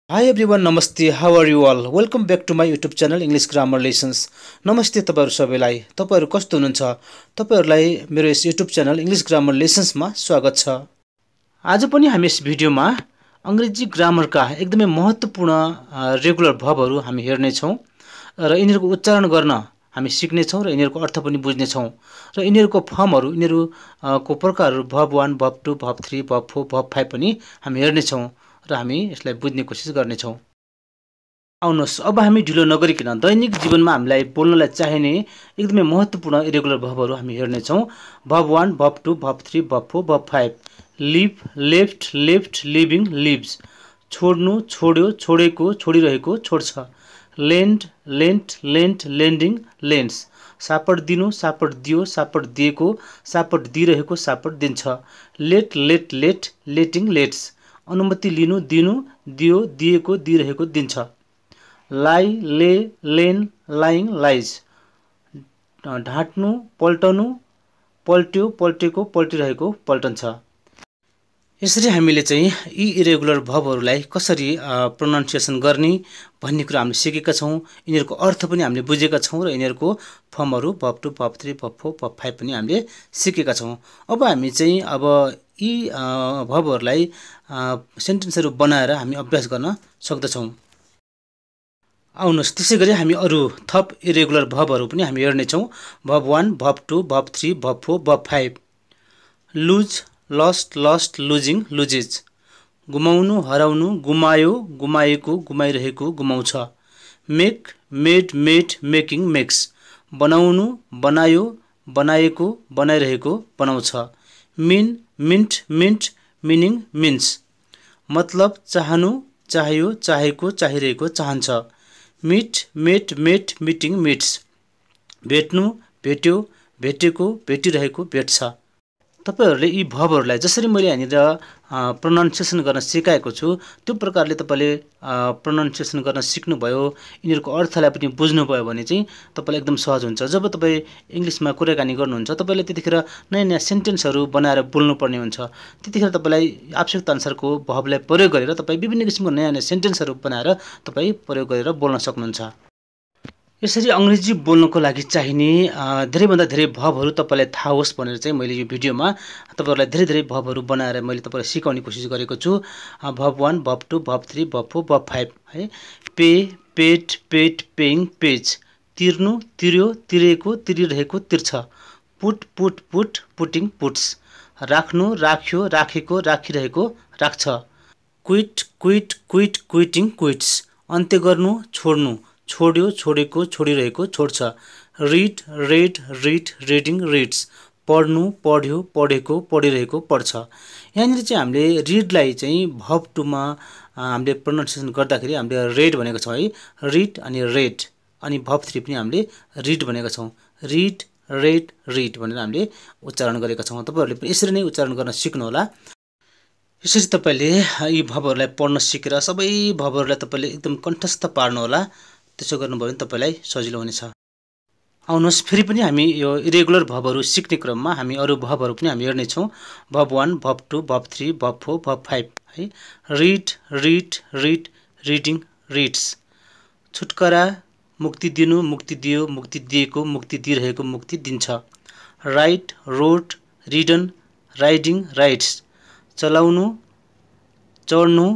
Hi everyone, Namaste. How are you all? Welcome back to my YouTube channel English Grammar Lessons. नमस्ते तपाईहरु सबैलाई. तपाईहरु कस्तो हुनुहुन्छ? तपाईहरुलाई मेरो यस YouTube channel English Grammar Lessons मा स्वागत छ. आज पनि हामी यस भिडियोमा अंग्रेजी ग्रामरका एकदमै महत्त्वपूर्ण रेगुलर भर्बहरु हामी हेर्ने छौं र यिनीहरुको उच्चारण गर्न हामी सिक्ने छौं र यिनीहरुको अर्थ पनि बुझ्ने छौं र यिनीहरुको फर्महरु यिनीहरुको प्रकारहरु verb 1 verb 2 verb 3 verb 4 verb 5 पनि हामी हेर्ने छौं र हामी यसलाई बुझ्ने कोसिस गर्ने छौं. आउनुहोस् अब हामी ढिलो नगरिकन दैनिक जीवनमा हामीलाई बोल्नलाई चाहिने एकदमै महत्त्वपूर्ण इरेगुलर भर्बहरु हामी हेर्ने छौं. verb 1 verb 2 verb 3 verb 4 verb 5. live left left living lives. छोड्नु छोड्यो छोडेको छोडिरहेको छोड्छ. lend lent lent lending lends. सापट दिनु सापट दियो सापट दिएको सापट दिइरहेको सापट दिन्छ. let let let letting lets. अनुमति लिनु दिनु दियो दिएको दिइरहेको दिन्छ. lie ले लेन lying lies. ढाट्नु पल्टनु पल्ट्यो पल्टेको पल्टिरहेको पल्टन्छ. यसरी हामीले चाहिँ यी इरेगुलर भर्बहरुलाई कसरी प्रोनाउन्सिएसन गर्ने भन्ने कुरा हामीले सिकेका छौं. यिनीहरुको अर्थ पनि हामीले बुझेका छौं र यिनीहरुको फर्महरु verb 2 verb 3 verb 4 verb 5 पनि हामीले सिकेका छौं. अब हामी चाहिँ यी भर्बहरुलाई सेन्टेन्सहरु बनाएर हामी अभ्यास गर्न सक्दछौं. आउनुहोस् त्यसैगरी हामी अरु थप इरेगुलर भर्बहरु पनि हामी हेर्ने छौं. verb 1 verb 2 verb 3 verb 4 verb 5. lose lost lost losing loses. गुमाउनु हराउनु गुमायो गुमाएको गुमाइरहेको गुमाउँछ. make made made making makes. बनाउनु बनायो बनाएको बनाइरहेको बनाउँछ. mean mint mint meaning means. मतलब चाहनु चाहियो चाहेको चाहिरहेको चाहन्छ. meet met met meeting meets. भेट्नु भेट्यो भेटेको भेटिरहेको भेट्छ. तपाईहरुले यी भर्बहरुलाई जसरी मैले यहाँनिर प्रोनाउन्सिएसन गर्न सिकाएको छु त्यो प्रकारले तपाईले प्रोनाउन्सिएसन गर्न सिक्नुभयो यिनीहरुको अर्थलाई पनि बुझ्नुभयो भने चाहिँ तपाईलाई एकदम सहज हुन्छ. जब तपाई इंग्लिशमा कुराकानी गर्नुहुन्छ तपाईले त्यतिखेर नयाँ नयाँ सेन्टेन्सहरु बनाएर बोल्नु पर्ने हुन्छ. त्यतिखेर तपाईलाई आवश्यकता अनुसारको भर्बलाई प्रयोग गरेर तपाई विभिन्न किसिमको नयाँ नयाँ सेन्टेन्सहरु बनाएर तपाई प्रयोग गरेर बोल्न सक्नुहुन्छ. यसरी अंग्रेजी बोल्नको लागि चाहिने धेरै भन्दा धेरै भर्बहरु तपाईलाई थाहा होस् भनेर चाहिँ मैले यो भिडियोमा तपाईहरुलाई धेरै धेरै भर्बहरु बनाएर मैले तपाईलाई सिकाउने कोसिस गरेको छु. verb 1 verb 2 verb 3 verb 4 verb 5 है. pay paid paid paying pays. तिर्नु तिर्यो तिरेको तिरिरहेको तिर्छ. put put put putting puts. राख्नु राख्यो राखेको राखिरहेको राख्छ. quit quit quit quitting quits. अन्त्य गर्नु छोड्नु छोड्यो छोडेको छोडिरहेको छोड्छ. read read read reading reads. पढ्नु पढ्यो पढेको पढिरहेको पढ्छ. यहाँनिर चाहिँ हामीले read लाई चाहिँ verb 2 मा हामीले प्रोनाउन्सिएसन गर्दाखेरि हामीले read भनेको छौं है. read अनि read अनि verb 3 पनि हामीले read भनेको छौं. read read read भनेर हामीले उच्चारण गरेका छौं. तपाईहरुले पनि यसरी नै उच्चारण गर्न सिक्नु होला. यसरी तपाईले यी भर्बहरुलाई पढ्न सिकेर सबै भर्बहरुलाई तपाईले एकदम कण्ठस्थ पार्नु होला. त्यसो गर्नुभयो भने तपाईलाई सजिलो हुनेछ. आउनुहोस् फेरि पनि हामी यो इरेगुलर भर्बहरु सिक्ने क्रममा हामी अरु भर्बहरु पनि हामी हेर्ने छौं. verb 1 verb 2 verb 3 verb 4 verb 5 है. read read read reading reads. छुटकारा मुक्ति दिनु मुक्ति दियो मुक्ति दिएको मुक्ति दिइरहेको मुक्ति दिन्छ. write wrote ridden riding rides. चलाउनु चढ्नु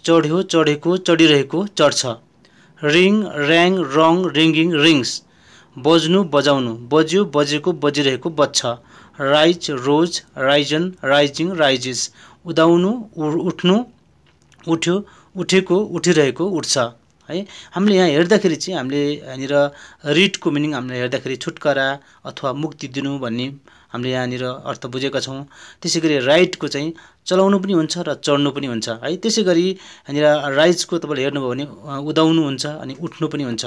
चढ्यो चढेको चढिरहेको चढ्छ. ring rang rong ringing rings. बज्नु बजाउनु बज्यो बजेको बजिरहेको बज्छ. rise rose risen rising rises. उदाउनु उठ्नु उठ्यो उठेको उठिरहेको उठ्छ है. हामीले यहाँ हेर्दाखेरि चाहिँ हामीले यहाँनिर read को मिनिङ हामीले हेर्दाखेरि छुटकारा अथवा मुक्ति दिनु भन्ने हामीले यहाँनिर अर्थ बुझेका छौं. त्यसैगरी राइट को चाहिँ चलाउनु पनि हुन्छ र चढ्नु पनि हुन्छ है. त्यसैगरी यहाँनिर राइज को तपाईले हेर्नुभयो भने उदाउनु हुन्छ अनि उठ्नु पनि हुन्छ.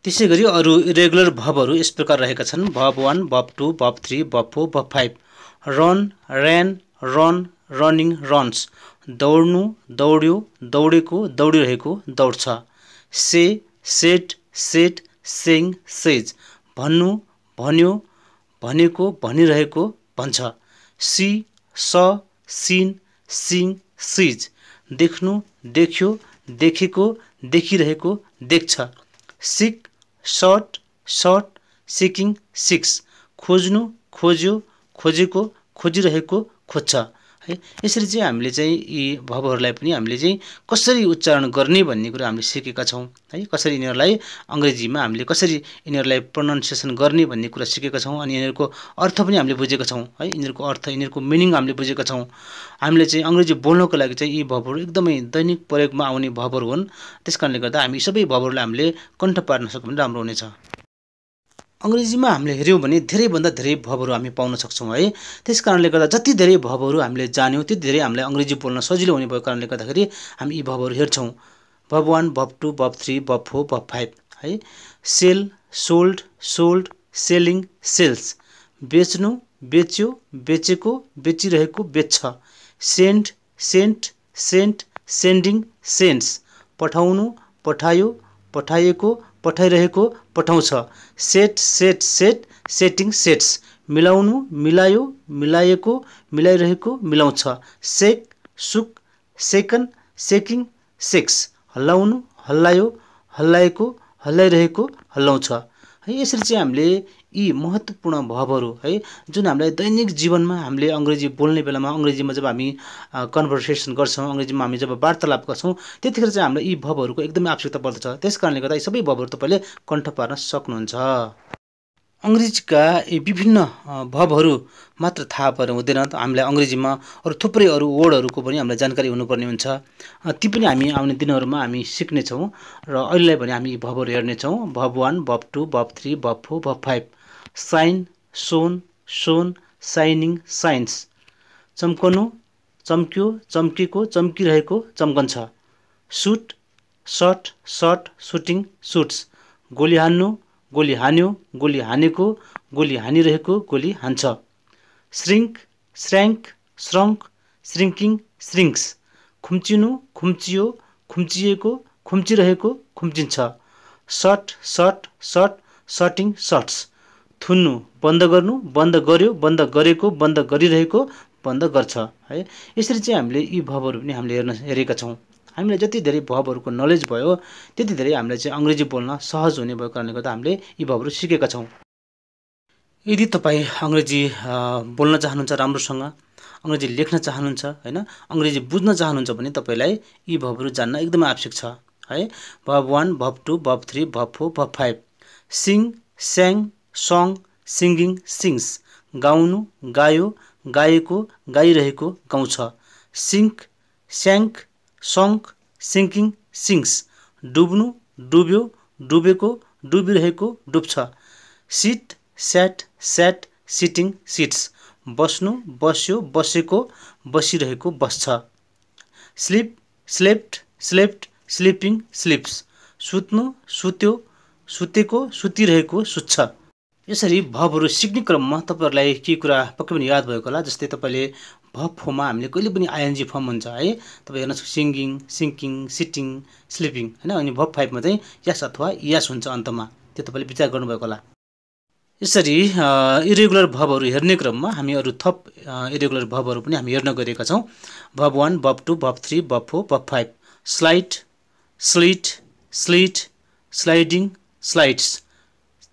त्यसैगरी अरु इरेगुलर भर्बहरु यस प्रकार रहेका छन्. verb 1 verb 2 verb 3 verb 4 verb 5. run ran run running runs. दौड्नु दौड्यो दौडेको दौडिरहेको दौड्छ. say said said saying says. भन्नु भन्यो भनेको भनिरहेको भन्छ. see saw seen seeing sees. देख्नु, देख्यो, देखेको, देखिरहेको, देख्छ। सिक, सर्ट, सर्ट, सिकिङ, सिक्स। खोज्नु, खोज्यो, खोजेको, खोजिरहेको, खोज्छ है। यसरी चाहिँ हामीले चाहिँ यी भवहरूलाई पनि हामीले चाहिँ कसरी उच्चारण गर्ने भन्ने कुरा हामीले सिकेका छौँ है। कसरी यिनीहरूलाई अङ्ग्रेजीमा हामीले कसरी यिनीहरूलाई प्रोनाउन्सिएसन गर्ने भन्ने कुरा सिकेका छौँ। अनि यिनीहरूको अर्थ पनि हामीले बुझेका छौँ है। यिनीहरूको अर्थ, यिनीहरूको मिनिङ हामीले बुझेका छौँ। हामीले चाहिँ अङ्ग्रेजी बोल्नको लागि चाहिँ यी भवहरू एकदमै दैनिक प्रयोगमा आउने भवहरू हुन्। त्यस कारणले गर्दा हामी सबै भवहरूलाई हामीले कण्ठ पार्न सक्यौँ भने राम्रो हुनेछ। अङ्ग्रेजीमा हामीले हेऱ्यौँ भने धेरैभन्दा धेरै भवहरू हामी पाउन सक्छौँ है। त्यस कारणले गर्दा जति धेरै भवहरू हामीले जान्यौँ त्यति धेरै हामीलाई अङ्ग्रेजी बोल्न सजिलो हुने भएको कारणले गर्दाखेरि हामी यी भवहरू हेर्छौँ। भब 1, भब 2, भब 3, भब 4, भब 5 है। Sell, sold, sold, selling, sells. बेच्नु, बेच्यो, बेचेको, बेचिरहेको, बेच्छ। Send, sent, sent, sending, sends. पठाउनु, पठायो, पठाइएको, पठाइरहेको, पठाउँछ। Set, set, set, setting, sets. मिलाउनु, मिलायो, मिलाएको, मिलाइरहेको, मिलाउँछ। सेक, सुक, सेकन, सेकिङ, सेक्स। हल्लाउनु, हल्लायो, हल्लाएको, हल्लाइरहेको, हल्लाउँछ है। यसरी चाहिँ हामीले यी महत्त्वपूर्ण भवहरू है, जुन हामीलाई दैनिक जीवनमा हामीले अङ्ग्रेजी बोल्ने बेलामा, अङ्ग्रेजीमा जब हामी कन्भर्सेसन गर्छौँ, अङ्ग्रेजीमा हामी जब वार्तालाप गर्छौँ, त्यतिखेर चाहिँ हामीलाई यी भवहरूको एकदमै आवश्यकता पर्दछ। त्यस कारणले गर्दा यी सबै भवहरू तपाईँले कण्ठ पार्न सक्नुहुन्छ। अङ्ग्रेजीका यी विभिन्न भवहरू मात्र थाहा पाएर हुँदैन। हामीलाई अङ्ग्रेजीमा अरू थुप्रै अरू वर्डहरूको पनि हामीलाई जानकारी हुनुपर्ने हुन्छ। ती पनि हामी आउने दिनहरूमा हामी सिक्नेछौँ र अहिलेलाई भने हामी यी भवहरू हेर्नेछौँ। Verb 1, verb 2, verb 3, verb 4, verb 5। Shine, shone, shone, shining, shines. चम्कनु, चम्क्यो, चम्केको, चम्किरहेको, चम्कन्छ। Shoot, shot, shot, shooting, shoots. गोली हान्नु, गोली हान्यो, गोली हानेको, गोली हानिरहेको, गोली हान्छ। Shrink, shrank, shrunk, shrinking, shrinks. खुम्चिनु, खुम्चियो, खुम्चिएको, खुम्चिरहेको, खुम्चिन्छ। Shut, shut, shut, shutting, shuts. थुन्नु, बन्द गर्नु, बन्द गर्यो, बन्द गरेको, बन्द गरिरहेको, बन्द गर्छ है। यसरी चाहिँ हामीले यी भवहरू पनि हामीले हेरेका छौँ। हामीलाई जति धेरै भवहरूको नलेज भयो त्यति धेरै हामीलाई चाहिँ अङ्ग्रेजी बोल्न सहज हुने भएको कारणले गर्दा हामीले यी भवहरू सिकेका छौँ। यदि तपाईँ अङ्ग्रेजी बोल्न चाहनुहुन्छ राम्रोसँग, अङ्ग्रेजी लेख्न चाहनुहुन्छ होइन, अङ्ग्रेजी बुझ्न चाहनुहुन्छ भने तपाईँलाई यी भवहरू जान्न एकदमै आवश्यक छ है। Verb 1, verb 2, verb 3, verb 4, verb 5। Sing, sang, sung, singing, sings. गाउनु, गायो, गाएको, गाइरहेको, गाउँछ। Sink, sank, sunk, sinking, sinks. डुब्नु, डुब्यो, डुबेको, डुबिरहेको, डुब्छ। Sit, sat, sat, sitting, sits. बस्नु, बस्यो, बसेको, बसिरहेको, बस्छ। Sleep, slept, slept, sleeping, sleeps. सुत्नु, सुत्यो, सुतेको, सुतिरहेको, सुत्छ। यसरी भवहरू सिक्ने क्रममा तपाईँहरूलाई के कुरा पक्कै पनि याद भएको होला। जस्तै तपाईँले भब 4 मा हामीले कहिले पनि आइएनजी फर्म हुन्छ है। तपाईँ हेर्नुहोस्, सिङ्गिङ, सिङ्किङ, सिटिङ, स्लिपिङ होइन। अनि भब 5 मा चाहिँ यस अथवा यस हुन्छ अन्तमा। त्यो तपाईँले विचार गर्नुभएको होला। यसरी इरेगुलर भवहरू हेर्ने क्रममा हामी अरू थप इरेगुलर भवहरू पनि हामी हेर्न गएका छौँ। Verb 1, verb 2, verb 3, verb 4, verb 5। Slide, slid, slid, sliding, slides.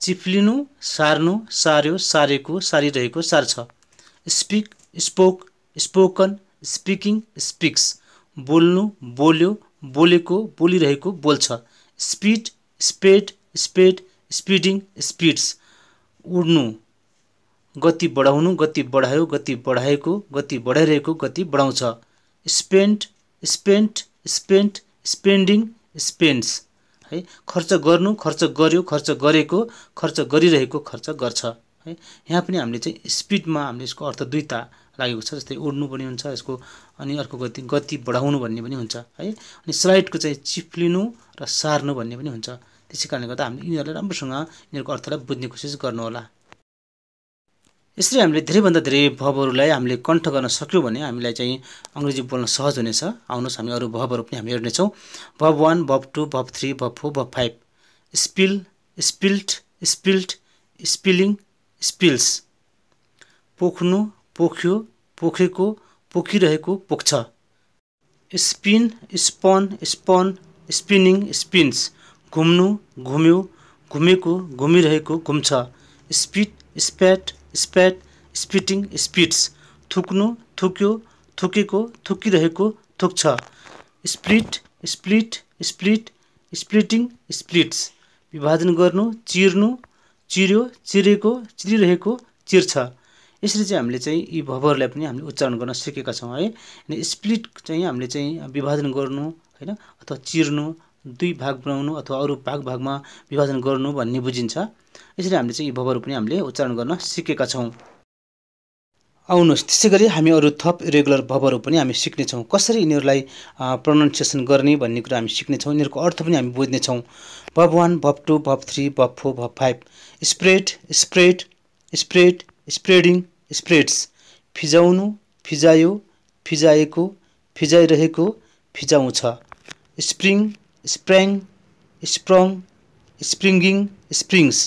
चिप्लिनु, सार्नु, सार्यो, सारेको, सारिरहेको, सार्छ। Speak, spoke, spoken, speaking, speaks. बोल्नु, बोल्यो, बोलेको, बोलिरहेको, बोल्छ। Speed, sped, sped, speeding, speeds. उड्नु, गति बढाउनु, गति बढायो, गति बढाएको, गति बढाइरहेको, गति बढाउँछ। Spend, spent, spent, spending, spends है। खर्च गर्नु, खर्च गर्यो, खर्च गरेको, खर्च गरिरहेको, खर्च गर्छ है। यहाँ पनि हामीले चाहिँ स्पिडमा हामीले यसको अर्थ दुईटा लागेको छ। जस्तै उड्नु पनि हुन्छ यसको, अनि अर्को गति बढाउनु भन्ने पनि हुन्छ है। अनि स्लाइडको चाहिँ चिप्लिनु र सार्नु भन्ने पनि हुन्छ। त्यसै कारणले गर्दा हामीले यिनीहरूलाई राम्रोसँग यिनीहरूको अर्थलाई बुझ्ने कोसिस गर्नुहोला। यसरी हामीले धेरैभन्दा धेरै भवहरूलाई हामीले कण्ठ गर्न सक्यौँ भने हामीलाई चाहिँ अङ्ग्रेजी बोल्न सहज हुनेछ। आउनुहोस् हामी अरू भवहरू पनि हामी हेर्नेछौँ। Verb 1, verb 2, verb 3, verb 4, verb 5। Spill, spilt, spilt, spilling, spills. पोख्नु, पोख्यो, पोखेको, पोखिरहेको, पोख्छ। Spin, spun, spun, spinning, spins, घुम्नु, घुम्यो, घुमेको, घुमिरहेको, घुम्छ। Spit, spat, spat, spitting, spits, थुक्नु, थुक्यो, थुकेको, थुकिरहेको, थुक्छ। Split, split, split, splitting, splits, विभाजन गर्नु, चिर्नु, चिर्यो, चिरेको, चिरिरहेको, चिर्छ। यसरी चाहिँ हामीले चाहिँ यी भवहरूलाई पनि हामीले उच्चारण गर्न सिकेका छौँ है। अनि स्प्लिट चाहिँ हामीले चाहिँ विभाजन गर्नु हैन, अथवा चिर्नु, दुई भाग बनाउनु अथवा अरू भागमा विभाजन गर्नु भन्ने बुझिन्छ। यसरी हामीले चाहिँ यी भवहरू पनि हामीले उच्चारण गर्न सिकेका छौँ। आउनुहोस् त्यसै गरी हामी अरू थप इरेगुलर भवहरू पनि हामी सिक्नेछौँ। कसरी यिनीहरूलाई प्रोनाउन्सिएसन गर्ने भन्ने कुरा हामी सिक्नेछौँ। यिनीहरूको अर्थ पनि हामी बुझ्नेछौँ। Verb 1, verb 2, verb 3, verb 4, verb 5। Spread, spread, spread, spreading, spreads, फिजाउनु, फिजायो, फिजाएको, फिजाइरहेको, फिजाउँछ। Spring, sprang, sprung, springing, springs,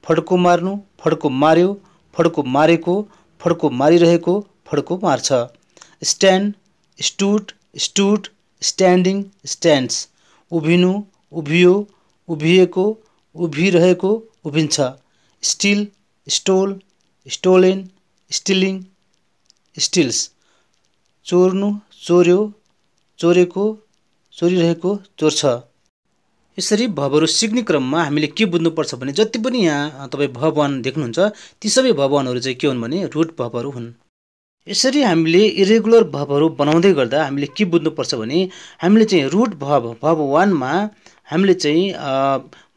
फड्को मार्नु, फड्को मार्यो, फड्को मारेको, फड्को मारिरहेको, फड्को मार्छ। Stand, stood, stood, standing, stands, उभिनु, उभियो, उभिएको, उभिरहेको, उभिन्छ। Steal, stole, stolen, stealing, steals, चोर्नु, चोर्यो, चोरेको, चोरिरहेको, चोर्छ। यसरी भवहरू सिक्ने क्रममा हामीले के बुझ्नुपर्छ भने जति पनि यहाँ तपाईँ भब 1 देख्नुहुन्छ ती सबै भब 1हरू चाहिँ के हुन् भने रुट भवहरू हुन्। यसरी हामीले इरेगुलर भवहरू बनाउँदै गर्दा हामीले के बुझ्नुपर्छ भने हामीले चाहिँ रुट भब 1मा हामीले चाहिँ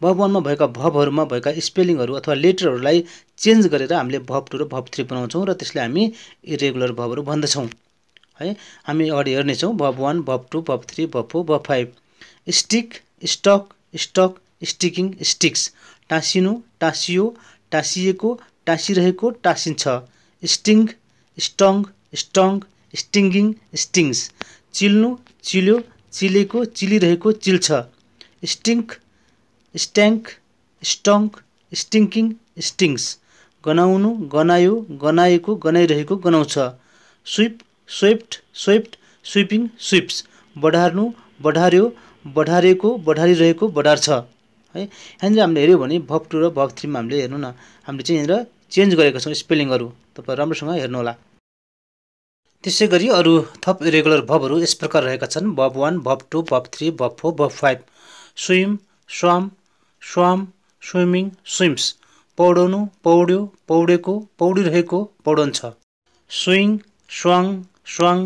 भब 1मा भएका भबहरूमा भएका स्पेलिङहरू अथवा लेटरहरूलाई चेन्ज गरेर हामीले भब 2 र भब 3 बनाउँछौँ र त्यसलाई हामी इरेगुलर भबहरू भन्दछौँ है। हामी अगाडि हेर्नेछौँ verb 1, verb 2, verb 3, verb 4, verb 5। Stick, stuck, stuck, sticking, sticks, टाँसिनु, टाँसियो, टाँसिएको, टाँसिरहेको, टाँसिन्छ। स्टिङ, स्टङ, स्टङ, स्टिङ्गिङ, स्टिङ्स, चिल्नु, चिल्यो, चिलेको, चिलिरहेको, चिल्छ। स्टिङ्क, स्ट्याङ्क, स्टङ्क, स्टिङ्किङ, स्टिङ्स, गनाउनु, गनायो, गनाएको, गनाइरहेको, गनाउँछ। स्विप, स्वेप्ट, स्वेप्ट, स्विपिङ, स्विप्स, बढार्नु, बढार्यो, बढारेको, बढारिरहेको, बढार्छ है। यहाँनिर हामीले हेऱ्यौँ भने भब 2 र भब 3मा हामीले हेर्नु न हामीले चाहिँ यहाँनिर चेन्ज गरेका छौँ स्पेलिङहरू। तपाईँ राम्रोसँग हेर्नुहोला। त्यसै गरी अरू थप इरेगुलर भबहरू यस प्रकार रहेका छन्। भब 1, verb 2, verb 3, verb 4, verb 5। Swim, swam, swam, swimming, swims, पौडनु, पौड्यो, पौडेको, पौडिरहेको, पौडन्छ। Swing, swang, swang,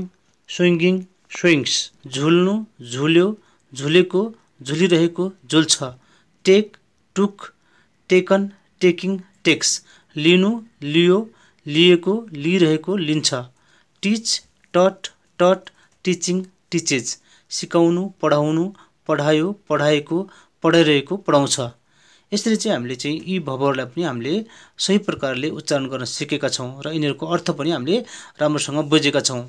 swinging, swings, झुल्नु, झुल्यो, झुलेको, झुलिरहेको, झुल्छ। Take, took, taken, taking, takes, लिनु, लियो, लिएको, लिइरहेको, लिन्छ। टिच, टट, टट, टिचिङ, टिचेज, सिकाउनु, पढाउनु, पढायो, पढाएको, पढाइरहेको, पढाउँछ। यसरी चाहिँ हामीले चाहिँ यी भबहरूलाई पनि हामीले सही प्रकारले उच्चारण गर्न सिकेका छौँ र यिनीहरूको अर्थ पनि हामीले राम्रोसँग बुझेका छौँ।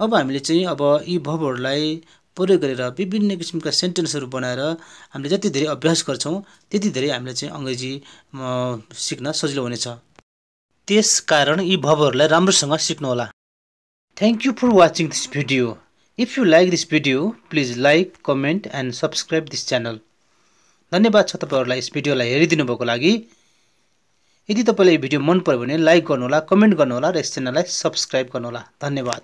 अब हामीले चाहिँ अब यी भबहरूलाई प्रयोग गरेर विभिन्न किसिमका सेन्टेन्सहरू बनाएर हामीले जति धेरै अभ्यास गर्छौँ त्यति धेरै हामीले चाहिँ अङ्ग्रेजी सिक्न सजिलो हुनेछ। त्यसकारण यी भबहरूलाई राम्रोसँग सिक्नुहोला। Thank you for watching this video. If you like this video, please like, comment and subscribe this channel. धन्यवाद छ तपाईहरुलाई यस भिडियोलाई हेरिदिनु भएको लागि। यदि तपाईलाई यो भिडियो मन पर्यो भने लाइक गर्नुहोला, कमेन्ट गर्नुहोला र यस च्यानललाई सब्स्क्राइब गर्नुहोला। धन्यवाद।